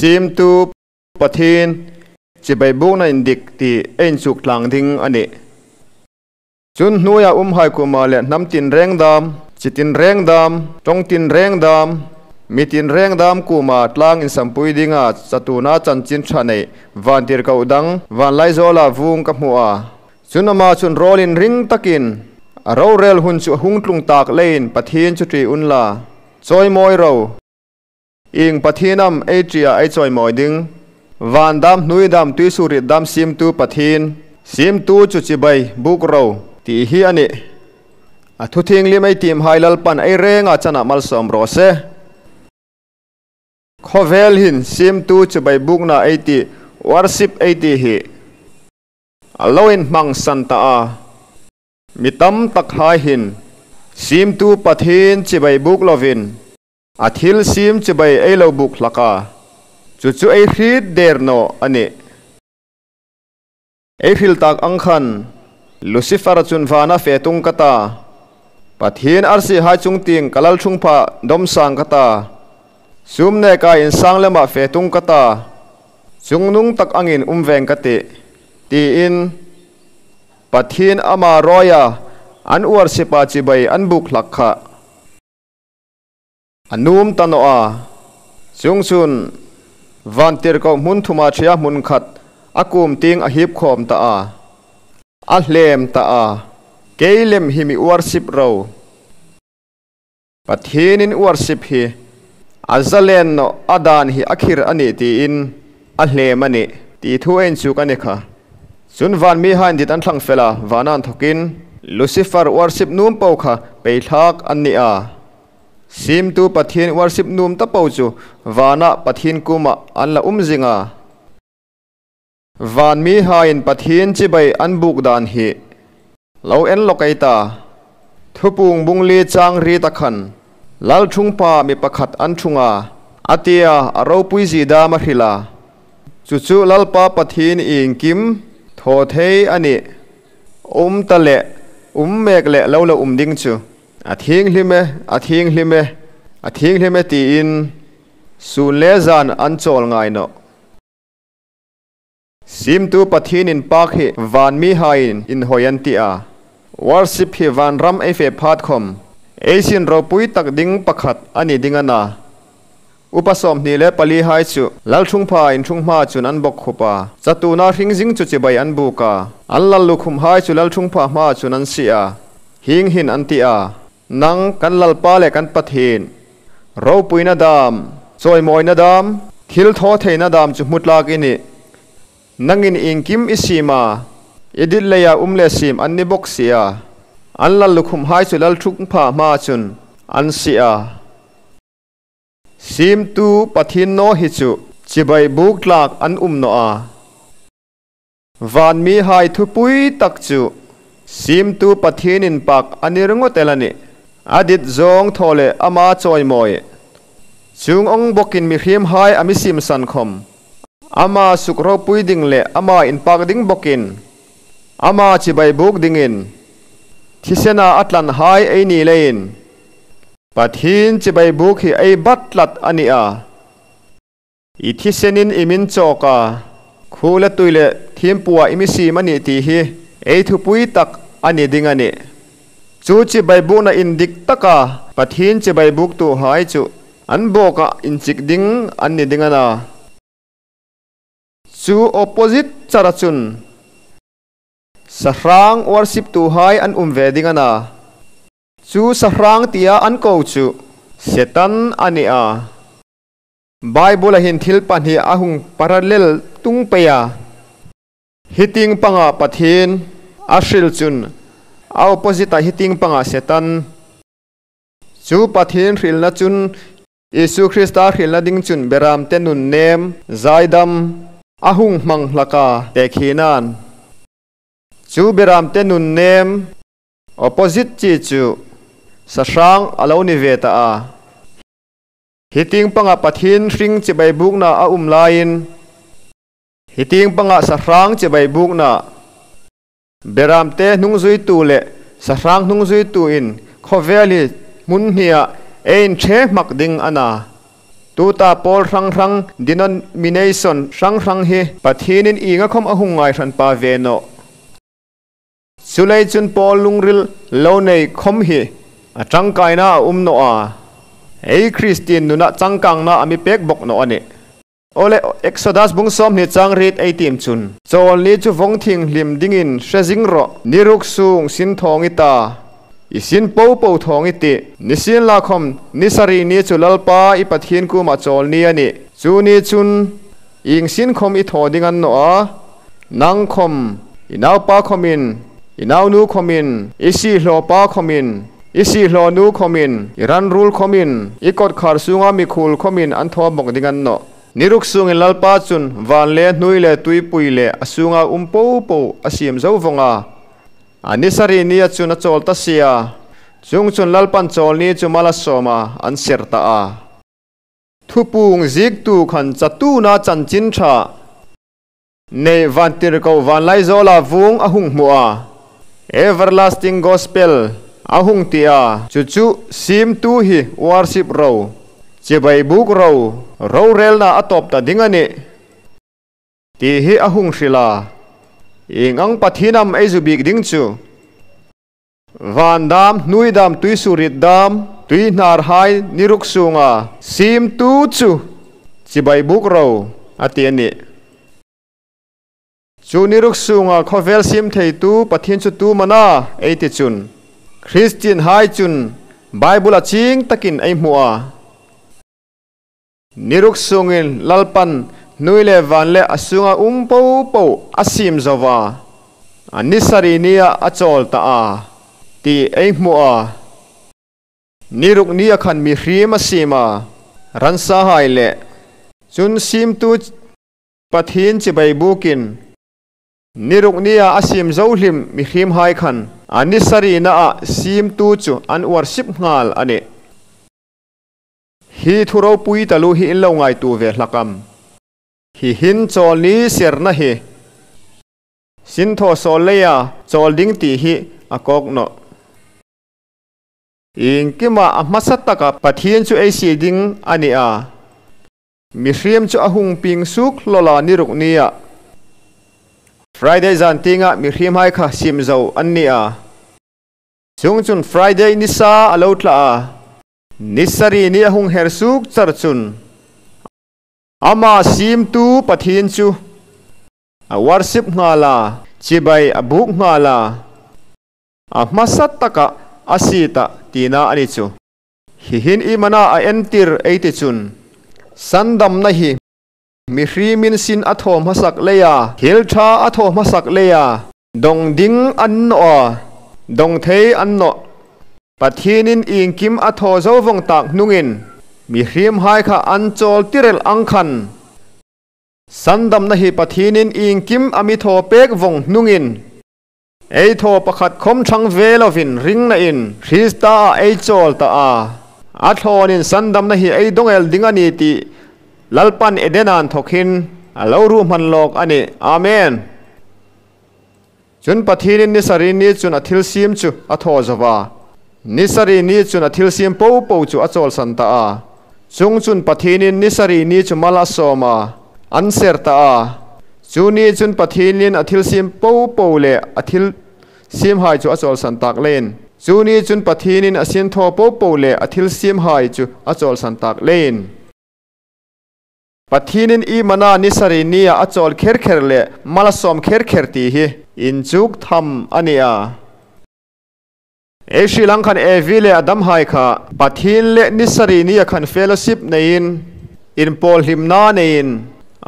Simtu Pathin chibai bukna in dik tih a inchuk tlang ding a ni. Chun hnuaia umhai kuma leh hnam tin reng dam, chi tin reng dam, tawng tin reng dam, mi tin reng dam kuma tlang insampui dinga chatuna chanchin tha nei vantirhkoh dang vanlaizawla vung ka hmu a. Chun ama chun rawlin ring takin a rorel hun chu a hung tlung tak leiin Pathian chu ṭi un la, chawimawi ro. Ing Pathianam ei ṭia ei chawimawi ding. Van dam hnui dam tuisurit dam simtu Pathian, simtu chu chibai buk ro tih hi a ni. A thuthianghlim ei tim hai Lalpan ei renga chanah malsawm rawh se. Khawvel hin simtu chibai bukna ei tih, worship ei tih hi a lo inhmang san ta a. Mi tam tak hai hin simtu Pathian chibai buk lovin a thil sim chibai ei lo buk hlak a, chu chu ei hrit der nawh a ni. Ei hril tak ang khan Lucifer chun vana fe tung ka ta, Pathian arsi hai chung ting ka lal thung pha dawm sang ka ta, sum ne ka in sang lamah fe tung ka ta, chungnung tak angin um veng ka ti, tiin Pathian ama rawia an uar sipa chibai an buk hlak kha. A num ta nawh a, chung chun vantirhkoh hmun thuma ṭhia hmun khat a kum ting a hip khawm ta a, a hlem ta a, kei lem hi mi worship ro. Pathianin worship hi a zalen nawh a dan hi a khir a nih tiin a hlem a nih tih thu a inchuk a ni kha. Chun van mi hain dit an thlang fel a, vanan thawkin Lucifer worship num pawh kha peithlak an ni a. Simtu Pathian worship num ta po chu vanah Pathian kumah an la um zing a. Van mi hain Pathian chibai an buk dan hi lo en lawk ei ta. Thupung bungli chang ri ta khan Lalthungpa mi pakhat an thung a, a tia a ropui zi dam a hrilh a. Chu chu Lalpa Pathian i engkim thaw thei a nih. Um ta leh um mek leh lo la um ding chu. A thinghlim e, a thinghlim e, a thinghlim e tiin sun leh zan an chawl ngai nawh. Simtu Pathianin pak hi van mi haiin inhawi an ti a, worship hi vanram ei fe phat khawm, eisin ropui tak ding pakhat a ni ding a na. Upa 24 hai chu Lalthungpha inthunghma chun an bawk khup a, chatuna hringzing chu chibai an buk a, an lal lukhum hai chu Lalthungpha hma chun an si a, hing hin an ti a, Nang kan Lalpa leh kan Pathian, ropuina dam, chawimawina dam, thil thaw theihna dam chu hmu tlak i ni. Nangin engkim i sim a, i dit leiah um leh sim an ni bawk si a, an lal lukhum hai chu Lalthungpha hma chun an si a. Simtu Pathian naw hi chu chibai buk tlak an um nawh a. Vanmi hai thupui tak chu Simtu Pathian in pak a ni ringawt el a ni. A dit zawng thaw leh ama chawimawi. Chung awng bawkin mihrim hai a mi simsan khawm. Ama suk ropui ding leh ama in pak ding bawkin ama chibai buk dingin thisena a tlan hai ei ni leiin Pathian chibai buk hi ei bat tlat a ni a. I thisenin i min chawk a, khu la tui leh thimpuah i mi sim a nih tih hi ei thupui tak a ni ding a ni. Chu chibai bukna in dik taka Pathian chibai buk tu hai chu an bawkah inchik ding an ni ding a na. Chu opposite chara chun sahrang worship tu hai an um ve ding a na. Chu sahrang tia an ko chu Setan a ni a. Bible a hin thil pahnih a hung parallel tung pei a. Hiting panga Pathian a hril chun a opposite ah hiting panga Setan. Chu Pathian hrilna chun Isu Krista hrilna ding chun beram te nun nem zaidam a hung hmang hlaka tehkhinan. Chu beram te nun nem Opposite chi chu sahrang a lo ni ve ta a. Hiting panga Pathian hring chibai bukna a um laiin hiting panga sahrang chibai bukna beramte hnungzuitu leh sahrang hnungzuitu in khawvel hi hmun hniah ein the hmak ding a na. Tuta pawl hrang hrang, denomination hrang hrang hi Pathinin inga khawm a hung ngai hranpa ve nawh. Chulei chun pawl lungril lo nei khawm hi a tangkaina a um nawh a, hei Kristian nunah changkangna a mi pek bawk nawh a ni. Awle, Exodus bung 20 chang rit ei tim chun. Chawl ni chu vawng thinghlim dingin hre zing rawh. Ni ruk sung sin thawng i ta. I sin po po thawng i ti. Ni sin la khawm ni sarih ni chu Lalpa i Pathian kumah chawl ni a ni. Chu ni chun ing sin khawm i thaw ding an nawh a, nang khawm, i naupa khawmin, i naunu khawmin, i sihlawpa khawmin, i sihlawnu khawmin, i ranrul khawmin, i kawtkhar sunga mikhul khawmin an thaw bawk ding an nawh. Niruk sungin Lalpa chun van le hnui le tuipui le a sunga um po po a siam zo vawng a. A ni sarih ni a chun a chawl ta sia, chung chun Lalpan chawl ni chu mal a sawm a, an ser ta a. Thupung ziktu khan chatuna chanchin tha nei vantirhkoh Vanlaizawla vung a hung hmuh a, Everlasting Gospel a hung tih a, chu chu simtu hi worship ro, chibai buk ro, rorelna a tawp ta ding a ni tih hi a hung hrilh a, eng ang Pathinam ei zu bik ding chu. Van dam, hnui dam, tui surit dam, tui hnar hai ni ruk sunga simtu chu chibai buk ro a ti a ni. Chu ni ruk sunga khawvel sim theitu Pathian chu tu mana ei ti chun. Christian hai chun Bible a ching takin ei hmu a. Ni ruk sungin Lalpan hnui leh van leh a sunga um po po a sim zova a ni sarih nia a chawl ta a tih ei hmu a. Ni ruk ni a khan mi hrim a sim a, ransa hai leh chun simtu Pathian chibai bukin ni ruk nia a sim zo hlim mi hrim hai khan a ni sarih na ah simtu chu an worship nghal a ni. Hi thu ropui talu hi in lo ngaitu ve hlakam. Hi hin chawl ni serna hi sin thaw sawl leia chawl ding tih hi a kawk nawh. Engkimah a hmasa taka Pathian chu ei si ding a ni a. Mihrim chu a hung ping suk hlawla ni ruk nia. Friday zan tinga mihrim hai kha sim zo an ni a. Chung chun Friday ni sa a lo tla a. Ni sarih ni a hung her suk char chun. Ama sim tu Pathian chu a worship nghal a, chibai a buk nghal a. A hmasa taka a si ta tina a ni chu. Hihin i mana a entir ei ti chun. Sandamna hi mihrimin sin a thaw hmasak leia, thil tha a thaw hmasak leia, dawng ding an nawh a, dawng thei an nawh. Pathinin engkim a thaw zo vawng tak hnungin mihrim hai kha an chawl tirel ang khan. Sandamna hi Pathinin engkim a mi thaw pek vawng hnungin Ei thaw pakhat khawm thang ve lovin ringna in Krista ah ei chawl ta a, a thlawnin sandamna hi ei dawngel ding a ni tih Lalpan Edena'n thawkhin a lo ruh hman lawk a ni. Amen. Chun Pathinin ni sarih ni chun a thil sim chu a thaw zo va, ni sarih ni chun a thil sim po po chu a chawlsan ta a. Chung chun Pathinin ni sarih ni chu mal a sawm a, an ser ta a. Chu ni chun Pathinin a thil sim po po leh a thil sim hai chu a chawlsan tak lein. Chu ni chun Pathinin a sin thaw po po leh a thil sim hai chu a chawlsan tak lein. Pathinin i mana ni sarih nia a chawl kher kher leh mal a sawm kher kher tih hi inchuk tham a ni a. Ei Sri Lankan Evi leh Adam hai kha Pathian leh ni sarih nia khan fellowship neiin, inpawl hlimna neiin,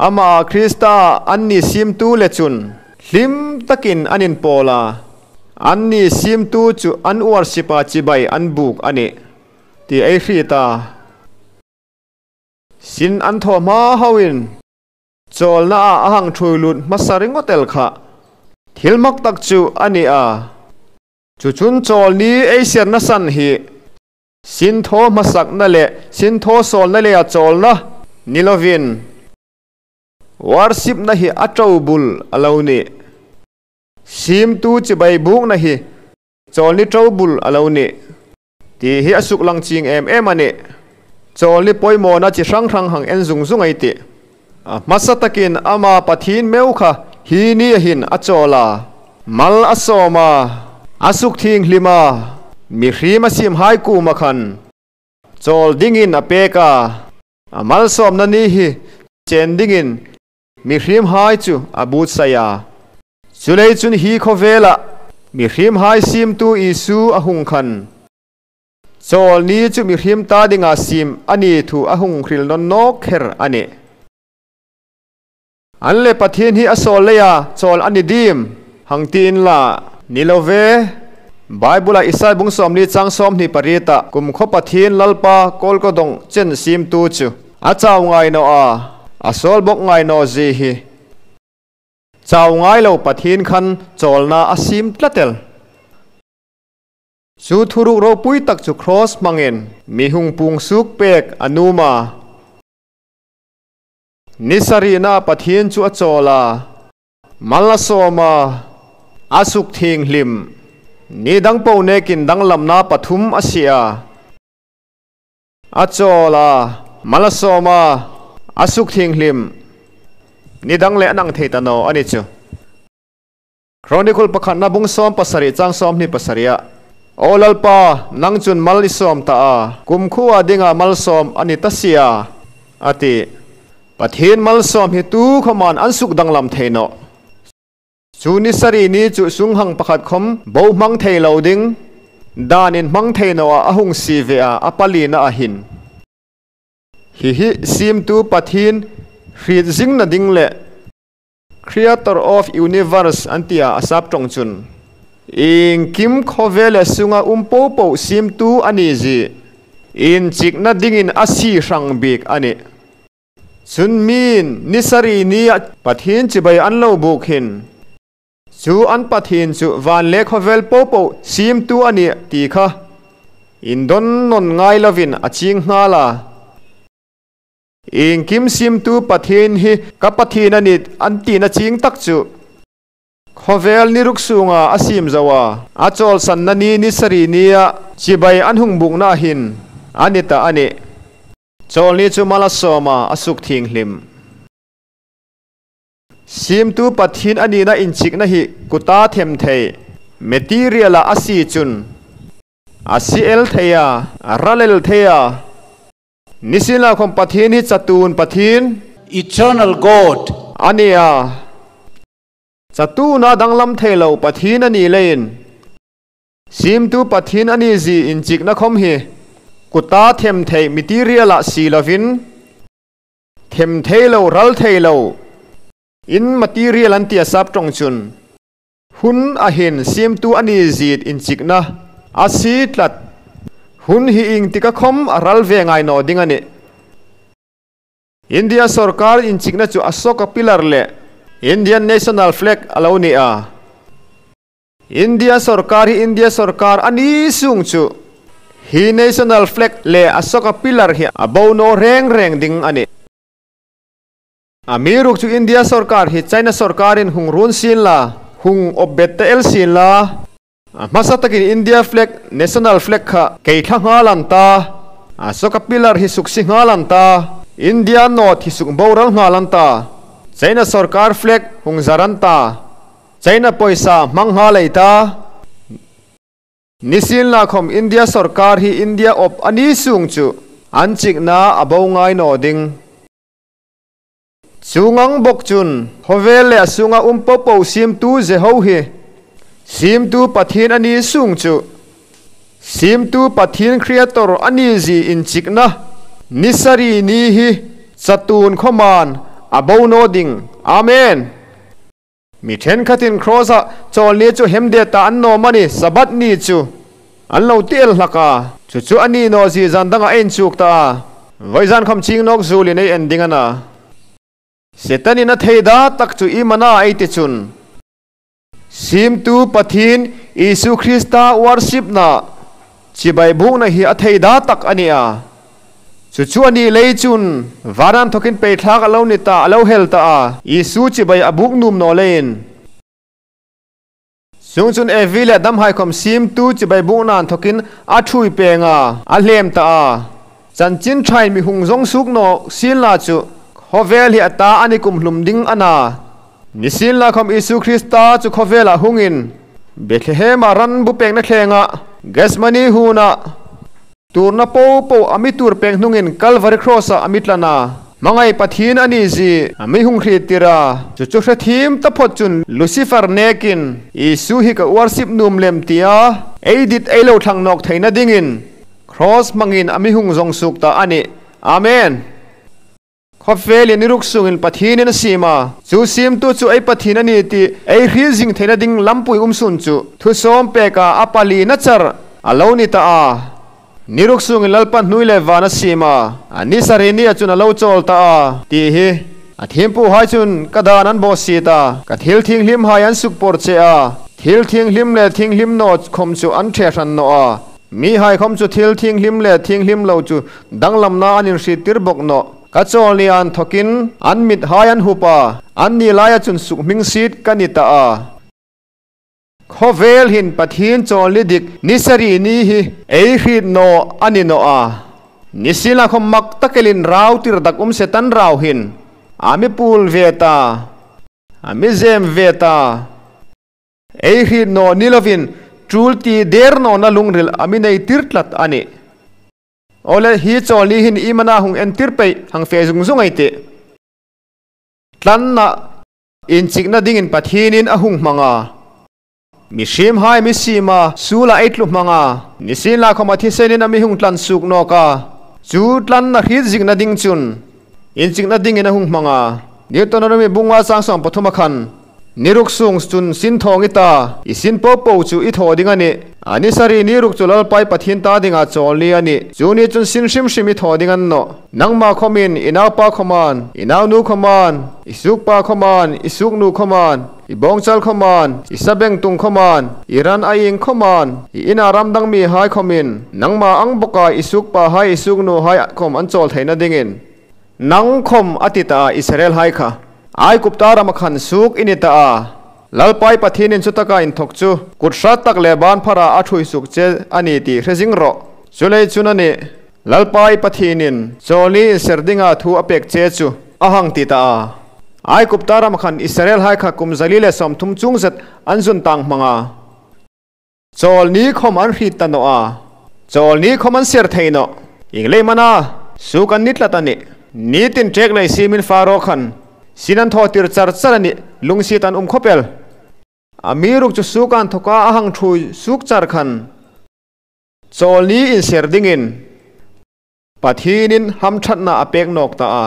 amah Krista an ni simtu leh chun hlim takin an inpawl a, an ni simtu chu an worship a chibai an buk a ni tih ei hri ta. Sin an thaw hma hoin chawlna ah a hang thui lut hmasa ringawt el kha thil mak tak chu a ni a. Chu chun chawl ni ei serna san hi sin thaw hmasakna leh sin thaw sawlna leh a chawlna ni lovin worship na hi a to bul a lo ni. Simtu chibai bukna hi chawl ni to bul a lo ni tih hi a suk lang ching em em a ni. Chawlni pawimawhna chi hrang hrang hang en zung zung ei tih. A hmasa takin ama Pathin meu kha hi ni ahin a chawl a, mal a sawm a, a suk thinghlim a, mihrim a sim hai kum a khan chawl dingin a pek a, a malsawmna ni hi chen dingin mihrim hai chu a butsaih a. Chulei chun hi khawvelah mihrim hai simtu Isu a hung khan. Chawl ni chu mihrim ta dingah sim a ni thu a hung hril nawn nawk kher a ni. An le Pathian hi a sawl lei a, chawl a ni dim hang tiin la ni lo ve. Bible-ah Isai bung 40 chang 28 ah kum khaw Pathian Lalpa kawl kaw dawng chen simtu chu a chau ngai nawh a, a sawl bawk ngai nawh zi hi. Chau ngai lo Pathian khan chawlna a sim tlatel. Chu thuruk ropui tak chu Kraws hmangin mi hung pung suk pek a num a. Ni sarihna Pathian chu a chawl a, mal a sawm a, a suk thinghlim. Ni dang po nekin danglamna pathum a sia. A chawl a, mal a sawm a, a suk thinghlim. Ni dang leh an ang thei ta no a ni chu. Chronicle pakhatna bung 17 chang 27 ah, Aw Lalpa, nang chun mal i sawm ta a, kumkhua dingah malsawm a ni ta sia, a ti. Pathian malsawm hi tu khawman an suk danglam thei nawh. Chu ni sarih ni chu sunghang pakhat khawm bo hmang thei lo ding, danin hmang thei nawh ah a hung si ve a, a palina a hin. Hihi simtu Pathian hrit zingna ding leh Creator of Universe an ti a, a sap tawng chun. Engkim khawvel leh sunga um po po simtu a ni zi. Inchikna dingin a si hrang bik a ni. Chun min ni sarih ni a Pathian chibai an lo buk hin. Chu an Pathian chu van leh khawvel po po simtu a ni tih kha indawn nawn ngai lovin a ching nghal a. Engkim simtu Pathian hi ka Pathian a ni an tihna ching tak chu khawvel ni ruk chhunga a sim zo a, a chawlsanna ni ni sarih nia chibai an hung bukna ahin a ni ta a ni. Chawlni chu mal a sawm a, a suk thinghlim. Simtu Pathian a nihna inchikna hi kuta them thei material-ah a si chun a si el thei a, a ral el thei a. Nisina khawm Pathian hi chatun Pathian. Eternal God. A ni a, chatuna danglam thei lo Pathian a nih leiin simtu Pathian a ni zi inchikna khawm hi kuta them thei material-ah si lovin them thei lo ral thei lo in material an ti a sap tawng chun hun a hin simtu a ni zit inchikna a si tlat. Hun hi ing tika khawm a ral ve ngai nawh ding a ni. India sorkar inchikna chu Ashoka Pillar leh Indian National Flag a lo ni a. India sorkar hi India sorkar a ni sung chu hi National Flag leh Ashoka Pillar hi a bo nawh reng reng ding a ni. A mi ruk chu India sorkar hi China sorkarin hung run sin la, hung awp bet ta el sin la. A hmasa takin India flag, National flag kha kei thla nghal an ta, Ashoka Pillar hi suk si nghal an ta, India note hi suk boral nghal an ta, China sorkar flag hung zar an ta, China pawisa hmang nghal ei ta. Nisin lakhawm India sorkar hi India awp a ni sung chu an chikna a bo ngai nawh ding. Chungang bawk chun khawvel leh a sunga um po po simtu Jeho hi simtu Pathian a ni sung chu simtu Pathian Creator a ni zi inchikna ni sarih ni hi chatun khawman a bo naw ding. Amen. Mi thenkhatin Kraws-ah chawlni chu hemdeta an nawm a ni, Sabbath ni chu an lo ti el hlak a, chu chu a ni naw zi zan dangah a inchuk ta a, vawi zan khawm ching nawk zulin ei en ding a na. Setanin a thei da tak chu i mana ei ti chun. Simtu Pathian Isu Krista worship na chibai bukna hi a thei da tak a ni a. Chu chu a nih lei chun varan thawkin peithlak a lo ni ta, a lo hel ta a, Isu chibai a buk num nawh leiin. Chung chun Evi leh Adam haikhawm simtu chibai buk nan thawkin a thui peng a, a hlem ta a. Chanchin thain mi hung zong suk no sin la chu khovel hi ata ani kum hlum ding ana nisin la khom Isu Krista chu khovela hungin Bethlehem ran bu pek na thlenga Gethsemane huna turna po po ami tur pek hnungin Calvary cross a amitlana mangai pathin ani ji ami hung khri tira chu chu hre thim ta phot chun Lucifer nekin Isu hi ka worship num lem tia eidit eilo thang nok theina dingin cross mangin ami hung zong suk ta ani. Amen. Khofel ni ruk sungin pathin in sima chu sim tu chu ei pathin ani ti ei hri jing theina ding lampui umsun chu thu som pe ka apali na char aloni ta a niruk sungin lalpan hnuile wana sima ani sarini achun alo chol ta a ti hi a thimpu hai chun kadan an bo si ta ka thil thing hlim hai an suk por che a thil thing hlim le thing hlim no khom chu an the ran no a mi hai khom chu thil thing hlim le thing hlim lo chu danglam na anin hri tir bok no ka chol an thokin an mit hai an hupa an ni laia chun suk ming sit kanita a khovel hin pathin chol dik nisari ni hi ei hrit no ani no a nisila khom mak takelin rau tir dak setan rau hin ami pul veta ami zem veta ei hrit no nilovin chul ti der no na lungril ami nei tirtlat ani ole hi choli hin imana hung en tirpe hang fe zung zung ai te tlan na in chikna ding in pathinin ahung manga mi sim hai mi sima sula eitlu manga nisin la khoma thi senin ami hung tlan suk no ka chu tlan na hi jing na ding chun in chikna ding in ahung manga Deuteronomy bungwa sang som pathuma khan niruk sung chun sin thong ita isin po po chu i tho ding ani ani sari niruk chulal pai pathin ta dinga choli ani chuni chun sin shim shimi tho ding an no nangma khomin inaw pa khoman inaw nu khoman isuk pa khoman isuk nu khoman ibongchal khoman isabeng tung khoman iran aing khoman i ina ramdang mi hai khomin nangma angboka isuk pa hai isuk nu hai khom an chol theina dingin nang khom atita Israel hai kha ai kupta ramakhan suk inita a lalpai pathinin chutaka in thok chu kutsha tak le ban phara a thui suk che ani ti hrejing ro chulei chunani lalpai pathinin choli serdinga thu apek che chu ahang ti ta a ai kupta ramakhan Israel hai kha kumzali le som thum chung zat anjun tang manga chol ni khom an hri tano a chol ni khom an ser theino inglei mana sukan nitla tani nitin trek lai simin faro khan sinan tho tir char charani lungsi tan khopel amiruk chu sukan thoka ahang thui suk char khan choli in serdingin pathinin hamthatna apek nok ta a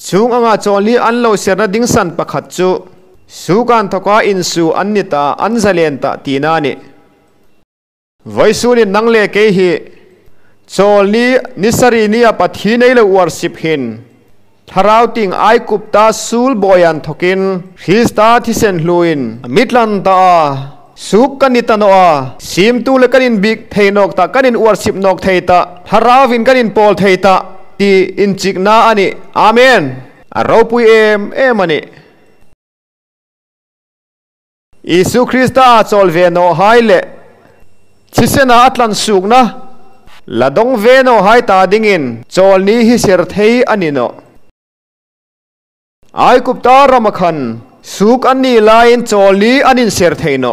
chung anga choli an lo serna dingsan pakhat chu sukan thoka in su annita anzalen ta tina ni vaisuni nangle ke hi choli nisari ni a pathinei lo worship hin tharauting ai kupta sul boyan thokin Krista thisen hluin mitlan ta suk kanitanoa sim tu le kanin big theinok ta kanin worship nok theita tharawin kanin pol theita ti inchikna ani. Amen. Aropui em em ani Isu Krista cholve no haile chisena atlan sukna ladong ve no hai ta dingin cholni hi sir thei ani no ai kupta ramakhan suk ani lain choli anin ser theino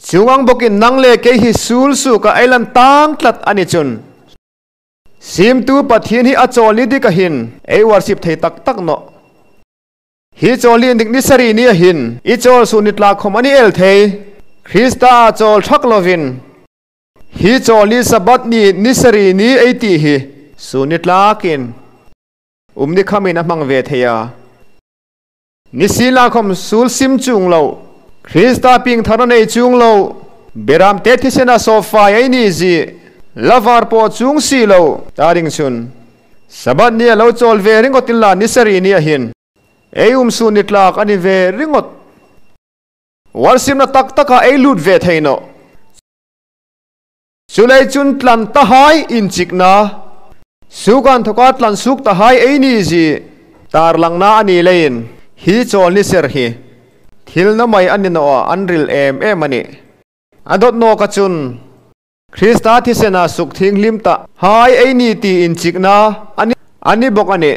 chungang bokin nangle ke hi sul su ka ailan tang tlat ani chun sim tu pathin hi acholi di ka hin ei worship thei tak tak no hi choli dik ni sari ni hin i chol sunit la khom ani el thei Krista chol thak lovin hi choli sabat ni nisari ni ei ti hi sunit lakin umni khamin a mang ve theya nisila khom sul sim chung lo Krista ping tharanei chung lo beram te thisena sofa ai ni ji lavar po chung si lo taring chun sabat ni lo chol ve ringot illa nisari ni a hin ei su nitlak ani ve ringot warsim na tak taka ei lut ve theino chulei chun tlan ta hai in chikna sukan thokat lan suk ta hai ei ni ji tar langna ani lein hi chol ni ser hi thil na mai ani no anril em em ani adot no ka chun Krista thisena suk thianghlim ta hai ei ni ti inchikna ani ani bawk a ni.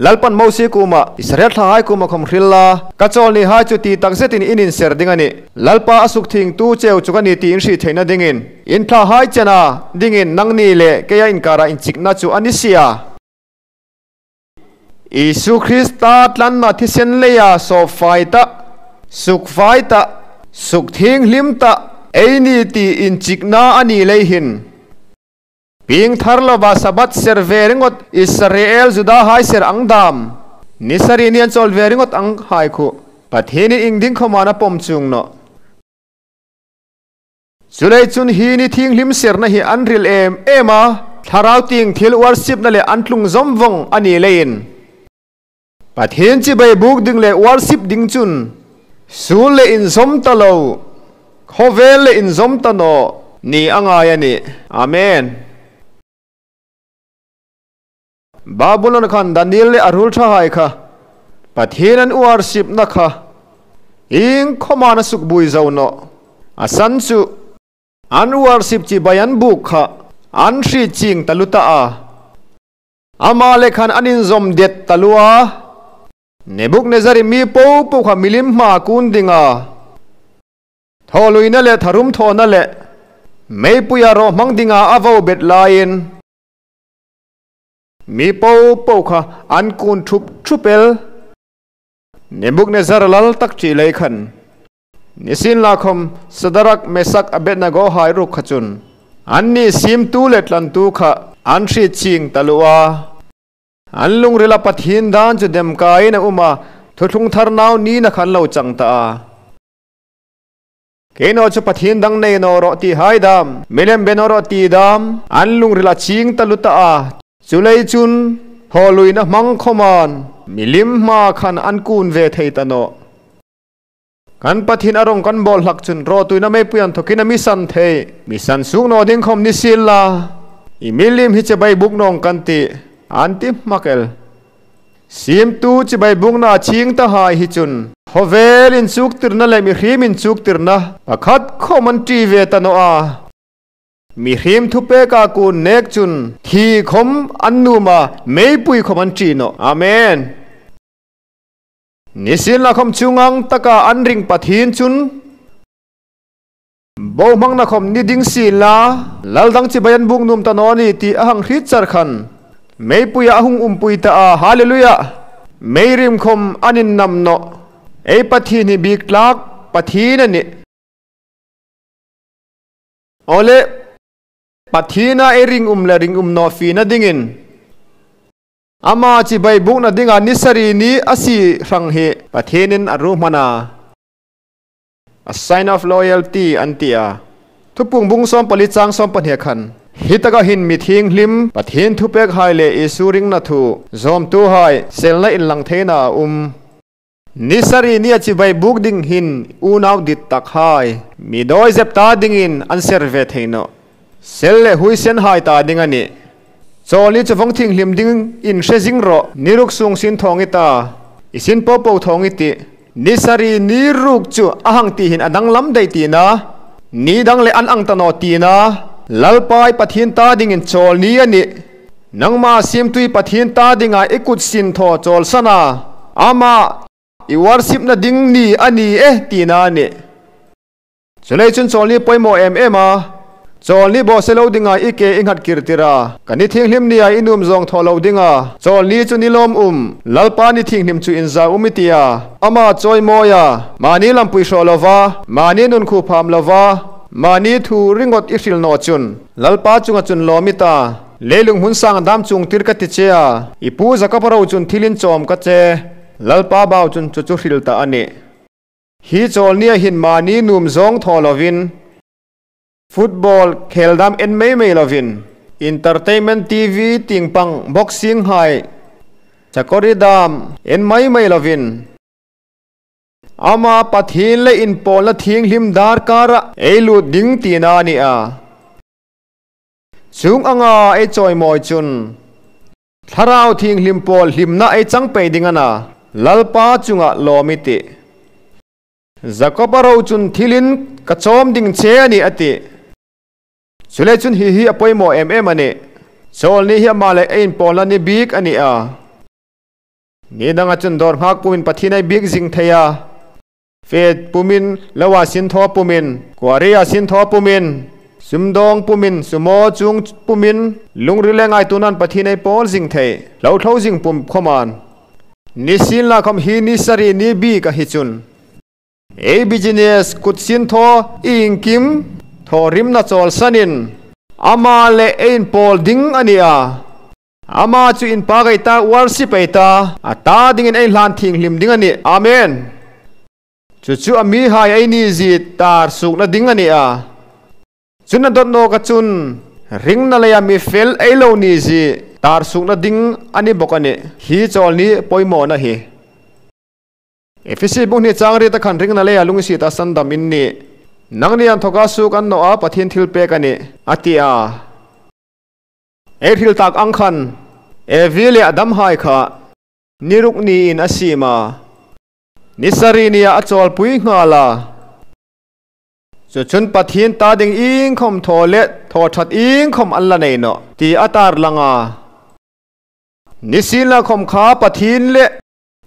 Lalpan Mosi kuma Israel thla hai kuma khom hril la ka chawl ni hai chu ti tak zetin in in ser ding ani. Lalpa a suk thing tu cheu chu ka ni ti in hri theihna dingin in thla hai chena dingin nang ni leh keia inkara inchikna chu a ni sia. Isu Krista tlanna thisen leia sawp fai ta, suk fai ta, suk thianghlim ta ei ni ti inchikna a ni leihin. Ping thar lova Sabbath ser ve ringawt Israel Juda hai ser ang dam ni sarih ni an chawl ve ringawt ang hai khuh Pathianin ing ding khawman a pawm chung nawh. Chulei chun hi ni thianghlim serna hi an ril em em a, thlarau ting thil worship na leh an tlung zawm vawng a ni leiin Pathian chibai buk ding leh worship ding chun sul leh inzawm ta lo, khawvel leh inzawm ta nawh ni a ngai a ni. Amen. Babulon khan Daniel leh a rul tha hai kha Pathian an worship na kha ing khawman a suk bui zo nawh. A san chu an worship chibai an buk kha an hri ching ta lu ta a. Amah leh khan an inzawm det ta lu a. Nebuknezari mi po po kha milim hma kun ding a. Thawhluina leh tharum thawhna leh meipuia rawh hmang dingah a vo bet laiin mi po po kha an kun thup thup el. Nebuknezar lal tak ṭih lei khan nisin lakhawm Sadarak, Mesak, Abednego hai ruk kha chun annih simtu leh tlantu kha an hri ching ta luh a. An lungrila Pathian dan chu demkaiin a um a, thuthlung thar nau nina kha an lo chang ta a. Keinaw chu Pathian dang nei naw rawh ti hai dam, milem be naw rawh ti dam, an lungril a ching ta lut a, chulei chun hawluina hmang khawman milim hma khan an kun ve thei ta nawh. Kan Pathian a rawng kan bawl hlak chun rawtuina meipui an thawkin a misan thei, misan suk naw ding khawm ni sil la, i milim hi chibai buk nawng kan ti, an ti hmak el. Simtu chibai bukna a ching ta hai hi chun khawvel inchuktirna leh mihrim inchuktirna pakhat khawm an ṭi ve ta nawh a. Mihrim thupeka kun nek chun thi khawm an num a, meipui khawm an ṭi nawh. Amen. Nisin la khawm chungang taka an ring Pathin chun Bo hmangna khawm ni ding si la, lal dang chibai an buk num ta naw ni tih a hang hrit char khan meipuia a hung umpui ta a, Hallelujah! Mei rim khawm an in nam nawh, ei Pathian hi bik tlak Pathian a ni. Awle, Pathian a ei ring um leh ring um nawh fihna dingin ama chibai bukna dingah ni sarih ni a si hrang hi Pathianin a ru hman a. A sign of loyalty an ti a, thupung bung 14 chang 12 khan hi taka hin mi thinghlim Pathian thupek hai leh Isu ringna thu zawmtu hai selna inlang theihna a awm. Ni sarih nia chibai buk ding hin unau dit tak hai mi dawi zep ta dingin an ser ve thei nawh. Sel leh hui sen hai ta ding a ni. Chawlni chu vawng thinghlim ding in hre zing rawh. Niruk sung sin thawng i ta, i sin po po thawng i tih. Ni sarih ni ruk chu a hang tihin a danglam daih tihna, ni dang leh an ang ta naw tihna, Lalpai Pathian ta dingin chawl ni a nih. Nangmah Simtui Pathian ta dingah i kut sin thaw chawl san a, amah i worship-na ding ni a ni e tihna a nih. Chulei chun chawlni pawimawh em em a, chawlni bawhse lo dingah i ke i nghat kir tir a, ka ni thinghlim nia i num zawng thawh lo dingah chawlni chu ni lawm um, Lalpa ni thinghlim chu in za um i ti a, ama chawi mawi a, mahni lampui hrawh lo va, mahni nun khuh pham lo va, mahni thu ringawt i hrilh nawh chun Lalpa chunga chun lawm i ta, leilung hmun sang dam chung tir ka ti che a, i pu Jakob ro chun thil in chawm ka che, Lalpa bau chun chu chu hrilh ta a ni. Hi chawlnia hin mahni num zawng thaw lovin, football khel dam en mai mai lovin, entertainment TV tingpang boxing hai chakawri dam en mai mai lovin, ama Pathian leh inpawlna thinghlim darkara ei lut ding tihna a ni a. Chung anga ei chawimawi chun Thlarau thinghlim pawl hlimna ei chang pei ding a na, Lalpa chungah lawm i tih. Jakob-a ro chun thilin ka chawm ding che a ni a ti. Chule chun hi hi a pawimawh em em a ni. Chawl ni hi amah leh a inpawlna ni bik a ni a. Ni danga chun dawr nghak pumin Pathian ei bik zing thei a. Fet pumin, lo ah sin thaw pumin, kuari ah sin thaw pumin, sumdawng pumin, sumo chung pumin, lungri le ngaitunan Pathian ei pawl zing thei, hlo thlo zing pum khawman. Ni sin la khawm hi ni sarih ni bik a hi chun. Ei business kut sin thaw i inkim thaw rimna chawl sanin ama leh ei inpawl ding a ni a. Ama chu in pa kai ta worship ei ta a ta dingin ei hlan thinghlim ding a ni. Amen. Chu chu a mi hai ei ni zi tar sukna ding a ni a. Chun a dawt nawk a chun ringna leia mi fel ei lo ni zi tar sukna ding a ni bawk a ni. Hi chawl ni pawimawhna hi. Efesi bung hnih chang rit a khan ringna leiah lungsi ta sandam in ni. Nang ni an thawk a suk an nawh a Pathian thil pek a ni, a ti a. Ei hril tak ang khan Evi leh Adam hai kha ni ruk niin a sim a, ni sarih nia a chawlpui nghal a. Chu chun Pathian ta ding inkhawm thaw leh thaw that inkhawm an la nei nawh tih a tarlang a. Ni sinla khawm kha Pathian leh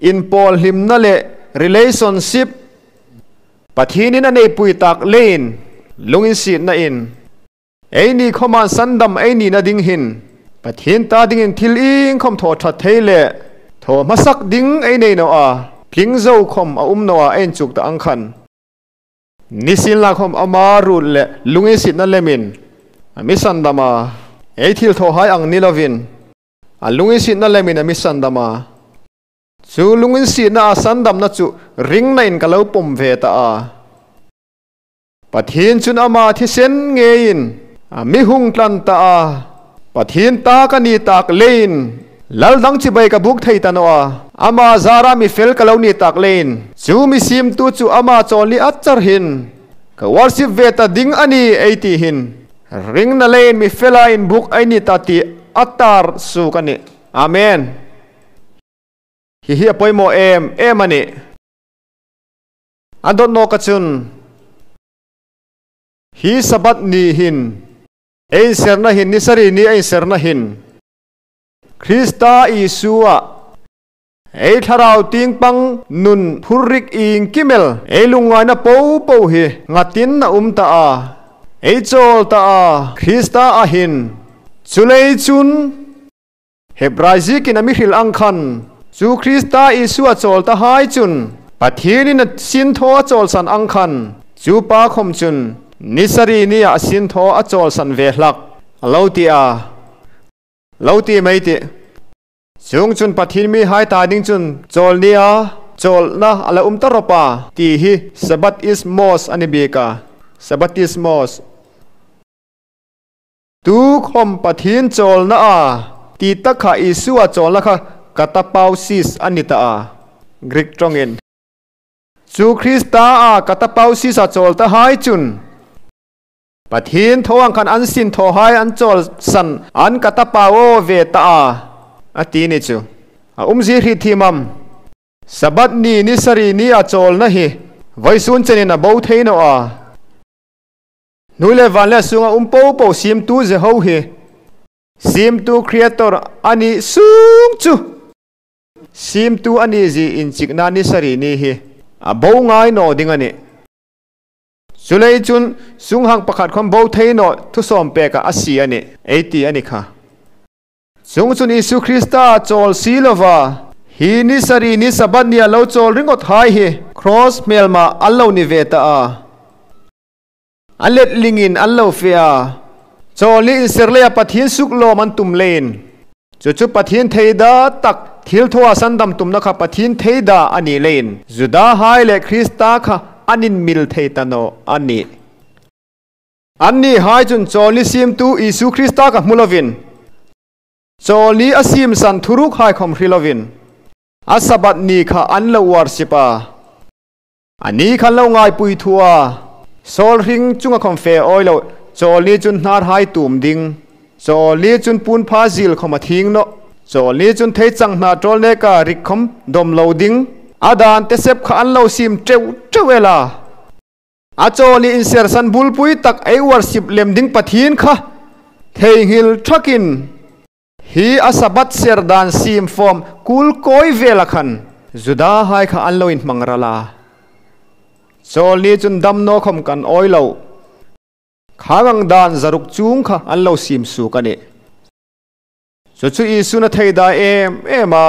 Inpawl hlimna leh relationship Pathianin a neipui tak leiin lunginsitna in ei ni khawman sandam ei nihna ding hin Pathian ta dingin thil inkhawm thaw that thei leh thaw hmasak ding ei nei no a tling zo khawm a um no a a inchuk ta ang khan nisin la khawm ama rut leh lunginsitna lemin a mi sandam a ei thil thaw hai ang ni lovin a lunginsitna lemin a mi sandam a. Chu lunginsihna a sandamna chu ringna in ka lo pawm ve ta a. Pathian chun ama thisen ngeiin a mi hung tlan ta a. Pathian ta ka ni tak leiin lal dang chibai ka buk thei ta nawh a. Ama zara mi fel ka lo ni tak leiin chu mi simtu chu ama chawlni a charhin ka worship ve ta ding a ni ei tihin ringna leiin mi fela in buk ei ni ta tih a tar suk a ni. Amen. Hi hi a pawimawh em em a ni. A dawt nawk achun hi Sabbath ni hin ei inserna hin ni sarih ni a inserna hin Krista Isua ei thlarau tingpang nun phurrik ingkimel ei lungngaina po po hi ngatin a um ta a ei chawl ta a Krista a hin chulei chun Hebrai zikin a mihrilh ang khan, chu Krista Isua chawl ta hai chun, Pathianin a sin thaw a chawlsan ang khan, chu pa khawm chun ni sarih nia a sin thaw a chawlsan ve hlak a lo ti a lo ti mai tih. Chung chun Pathian mi hai ta ding chun chawl nia chawlhna a lo um ta rawp a tih hi Sabbath is mos a ni bik a, Sabbatismos. Tu khawm Pathian chawlna a ti tak kha Isua chawlna kha katapausis a ni ta a, Greek tawngin. Chu Krista a katapausis a chawl ta hai chun Pathian tho ang khan an sin thaw hai an chawl san an katapao ve ta a, a ti ni chu. A umzi hri thimam. Sabbath ni ni sarih ni a chawlna hi vawisun chenin a bo thei nawh a. Nui leh van leh sunga um po po simtu Jeho hi simtu Creator a nih sung chu simtu a nih zi inchikna ni sarih ni hi a bo ngai nawh ding a ni. Chulei chun sunghang pakhat khawn bo thei nawh thusawm pekah a si a ni ei ti a ni kha. Chung chun Isu Krista chawl si lova hi ni sarih ni Sabbath nia lo chawl ringawt hai hi Kraws hmelmah an lo ni ve ta a. A letling in an lo fe a, chawl hi inser lei a Pathian suk lawm an tum lein. Chu chu Pathian thei da tak thil thaw a sandam tumna kha Pathian thei da a nih lein Juda hai leh Krista kha an in mil thei ta nawh a ni. An nih hai chun chawl ni simtu Isu Krista ka hmu lovin, chawl ni a sim san thuruk hai khawm hri lovin a Sabbath ni kha an lo worship a. A ni khan lo ngaipui thu a, Sawl hring chunga khawm fe awi loh, chawl ni chun hnar hai tum ding, chawl ni chun pun pha zil khawm a thing nawh, chawl ni chun thei chang hna tawl nek a rik khawm dawm lo ding, a dan te sep kha an lo sim teuh teuh e la. A chawlni insersan bulpui tak ei worship lem ding Pathian kha theihnghilh thakin hi a Sabbath ser dan sim form kul kawi vela khan Juda hai kha an lo inhmang ral a. Chawlni chun dam naw khawm kan awi lo. Khangang dan zaruk chung kha an lo sim suk a ni. Chu chu Isu'n a thei da em em a,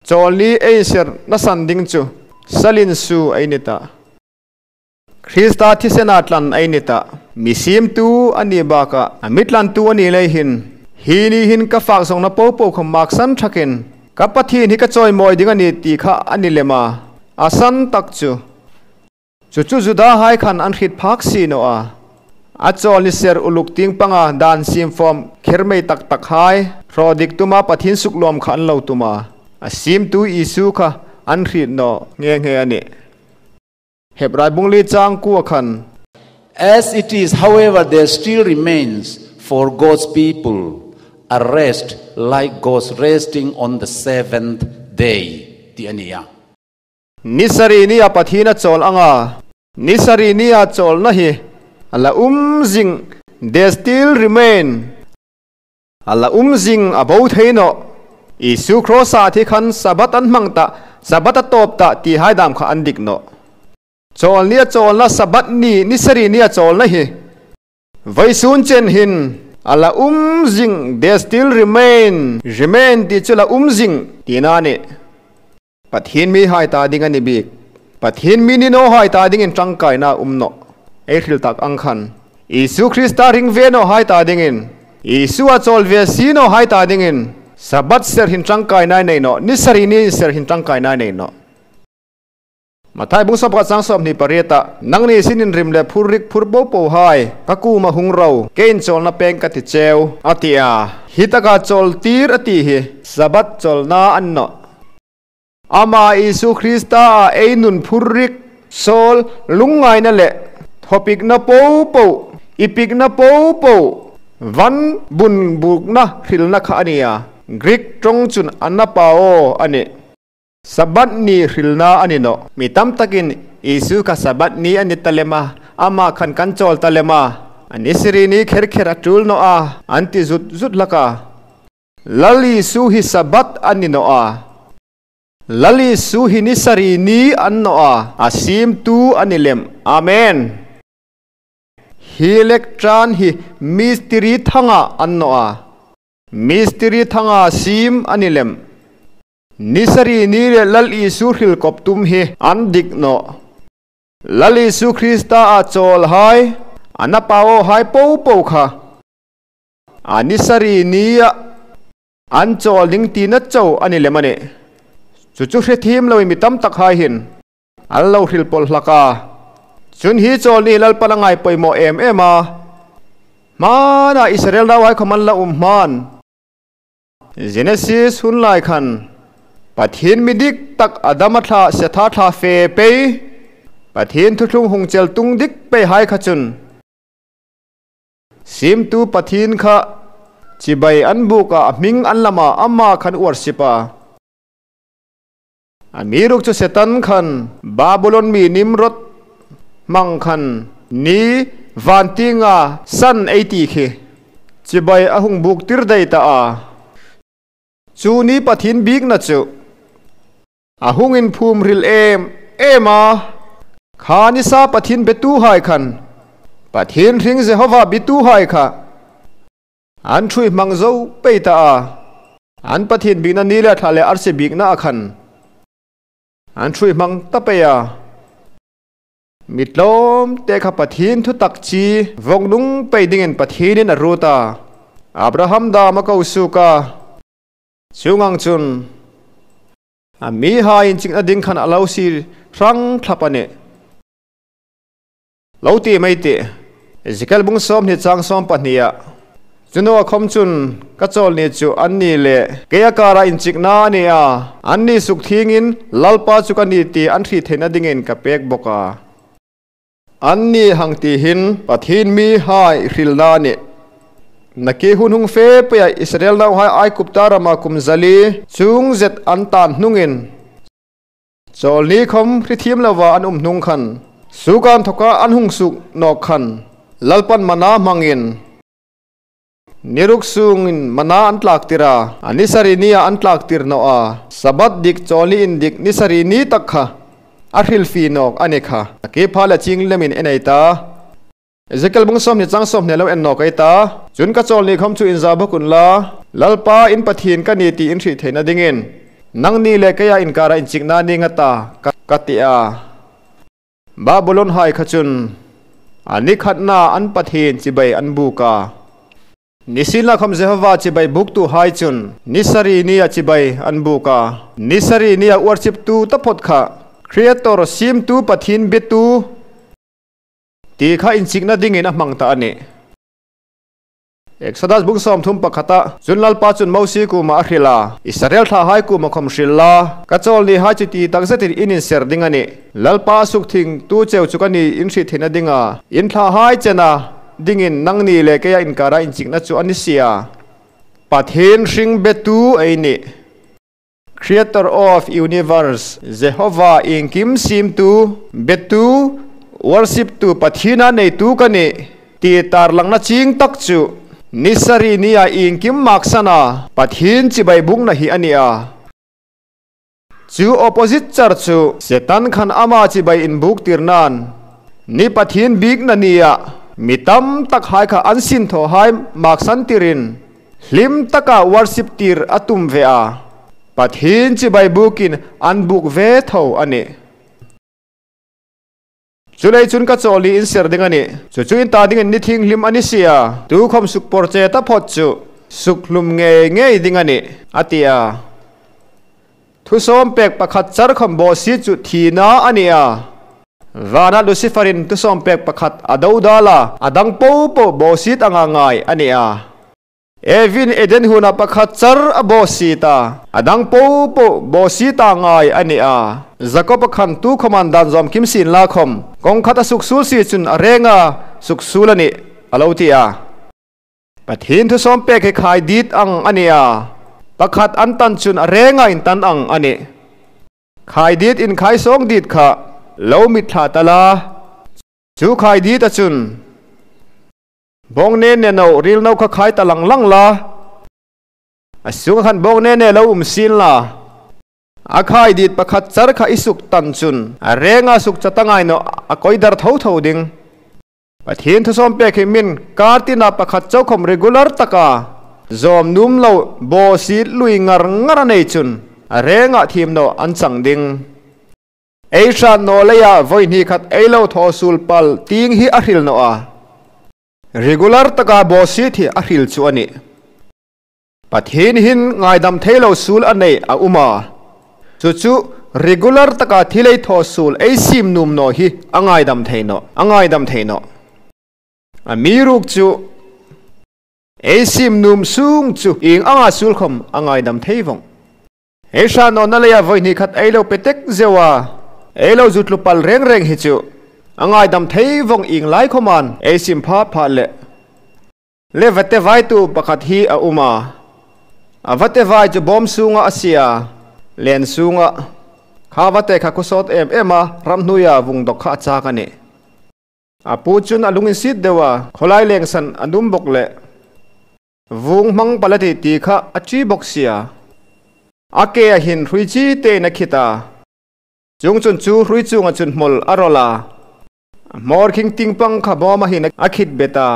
chawlni ei ser nasan ding chu salin su ei ni ta. Krista thisena tlan ei ni ta. Mi simtu a nih bakah a mi tlantu a nih lei hin hi ni hin ka fak zawngna po po kha mak san thakin ka Pathian hi ka chawimawi ding a ni tih kha a ni lem a, a san tak chu. Chu chu Juda hai khan an hrit phak si nawh a, a chawl ni ser uluk ting panga dan sim fawm kher mei tak tak hai hrawh dik tuma Pathian sukluam kha an lo tum a, a simtu Isu kha an hrit nawh nghe nghe a ni. Hebrai bungli chang kua khan. As it is, however, there still remains for God's people a rest like God's resting on the seventh day tih a ni a. Ni sarih nia Pathian a chawl ang a, ni sarih nia chawlna hi a la um zing, there still remain, a la um zing a bo thei nawh. Isu Krosa thi khan Sabbath an hmang ta, Sabbath a tawp ta tih haidam kha an dik nawh. Chawl nia chawlna Sabbath ni, ni sarih nia chawlna hi vaisun chen hin a la um zing, they still remain, remain tih chu la um zing tihna a ni. Pathian mi hai ta ding a ni bik. Pathian mi ni no hai ta ding in tangkaina a um nawh ei hril tak ang khan. Isu Krista ring ve nawh hai ta ding in, Isu a chawl ve si nawh hai ta ding in Sabbath ser hin tangkaina nei nawh, ni sarih ni in ser hin tangkaina nei nawh. Mathai bung sawpkhat sang 28 ah, Nang ni sin in rim le phur rik phur bo po hai, ka kum a hung ro, ke in chawlna peng ka ti cheu, a ti a. Hi taka chawl tir a tih hi Sabbath chawlna an nawh. Amah Isu Krista ah ei nun phur rik, sawl, lungngaina leh thawpikna po po, ipikna po po, van bun bukna hrilna kha a ni a, Greek tawng chun anapao a ni. Sabbath ni hrilna a ni nawh. Mi tam takin Isu kha Sabbath ni a ni ta lem a, amah khan kan chawl ta lem a, a ni siri ni kher kher a tul nawh a, an ti zut zut hlak a. Lal Isu hi Sabbath a ni nawh a, Lal Isu hi ni sarih ni an nawh a, a simtu a ni lem. Amen. Hi lektan hi mistiri thanga an nawh a, mistiri thanga sim a ni lem. Ni sarih ni leh Lal Isu hril kawp tum hi an dik nawh. Lal Isu Krista a chawl hai, a na pau hai po po kha. A ni sarih ni a an chawl ding ti na cho a ni lem a ni. Chu chu hre thim lo in mi tam tak hai hin an lo hril pawlh hlak a. Chun hi chawl ni Lalpan a ngai pawimawh em em a. Hmanah Israel rau hai khawm an la um hman. Genesis hun lai khan Pathian mi dik tak Adama thla Setha thla fe pei Pathian thuthlung hung chel tung dik pei hai kha chun Simtu Pathian kha chibai an buk a a hming an lam a ama khan worship a. A mi ruk chu Setan khan Babylon mi Nimrod hmang khan ni vantinga san ei tih khi chibai a hung buk tir daih ta a. Chu ni Pathian bikna chu a hung in phum hril em em a. Kha nisa Pathian betu hai khan Pathian hring Jehovah bitu hai kha An thui hmang zo pei ta a, an Pathian bikna ni leh thla leh arsi bikna a khan an thui hmang ta pei a. Mi tlawm te kha Pathian thu tak chi vawk nung pei dingin Pathianin a rut a, Abraham dam a ko suk a, chungang chun a mi ha inchikna ding khan a lo si hrang thlap a ni. Lo ti mai tih. Ezekiel bung 20 chang 12 ah, Chunu a khawm chun ka chawl ni chu an ni leh kei a karah inchikna a ni a, an ni suk thingin Lalpa chu ka ni tih an hrih theihna dingin ka pek bawk a. An ni hang tihin Pathian mi hai hrilna a ni. Naki hun hung fe peiah Israel nauhai Aigupta ramah kum zali chung zet an tan hnungin, Chawlni khawm hrithiam lova an um hnung khan Sukan thoka an hung suk no khan lalpan mana mangin niruk sungin mana an tlak tira anisari ni an tlak tir no a sabat dik choli in dik nisari ni takha a hril fi nok anekha ke phala ching lemin enaita Ezekiel bung som ni chang som ne lo en no kai ta chun ka chol ni khom chu in za bokun la lalpa in pathin ka ni ti in thri theina dingin nang ni le kaya in kara in chikna ni ngata katia Babylon hai khachun ani khatna an pathin chibai an buka nisila khom Jehova chibai buk tu hai chun nisari ni a chibai an buka nisari ni a worship tu taphot kha creator sim tu pathin betu ti kha in chikna ding in a mangta ani Exodus bung som thum pakhata chunlal pa chun mausi ku ma akhila Israel tha hai ku ma khom hrilla ka chol ni ha chi ti takzetin in in ser ding ani lalpa suk thing tu cheu chukani in hri thina dinga in tha hai chena dingin nangni le ke ya in kara in chikna chu ani sia pathin hring betu aini creator of universe Jehovah in kim sim tu betu worship tu pathina nei tu kani ti tar langna ching tak chu nisari nia in kim maksana pathin chi bai bung na hi ania chu opposite char chu setan khan ama chi bai in buk tirnan ni pathin big na nia mitam tak hai kha an sin tho hai maksan tirin hlim taka worship tir atum ve a pathin chi bai bukin an buk ve tho ani chulai chun ka choli in ser ding ani chu chu in ta ding ni thing hlim ani sia tu khom suk por che ta phot chu suk hlum nge nge ding ani atia thu som pek pakhat char khom bo si chu thina ania vana luciferin tu som pek pakhat ado dala adang po po bo si tanga ngai ania evin eden huna pakhat char abo si ta adang po po bo si ta ngai ania Jacob khan tu khoman dan zom kim sin la khom kong khata suk sul si chun arenga suk sulani alotia pathin thu som pe ke khai dit ang ania pakhat an tan chun arenga in tan ang ani khai dit in khai song dit kha lo mit tha tala chu khai dit a chun bong ne ne no ril no kha khai talang lang la asung khan bong ne ne lo sin la akhai dit pakhat char kha isuk tan chun arenga suk chatangai no akoidar tho tho ding pathin thu som pe khimin kartina pakhat chaukhom regular taka zom num lo bo si lui ngar ngar nei chun arenga thim no an chang ding eisha no leya voi ni khat eilo tho sul pal ting hi a hril no a regular taka bo si thi a hril chu ani pathin hin ngaidam thailo sul anei a uma chu chu regular taka thilei tho sul ei sim num no hi angai dam theino angai dam theino a miruk chu ei sim num sung chu ing anga sul khom angai dam theivong ei sha no na leya voi ni khat ei lo petek zewa ei lo zutlu pal reng reng hi chu angai dam theivong ing lai khoman ei sim pha pha le le vate vai tu pakhat hi a uma avate vai chu bom sunga asia len sunga khawate kha kusot em ema ramhnuya vungdok kha cha ka ni apu chun alungin sit dewa kholai leng san anum bok le vung mang palati ti kha achi bok sia ake a hin hrui chi te na khita chung chun chu hrui chunga chun hmol arola mor khing ting pang kha bom a hin akhit beta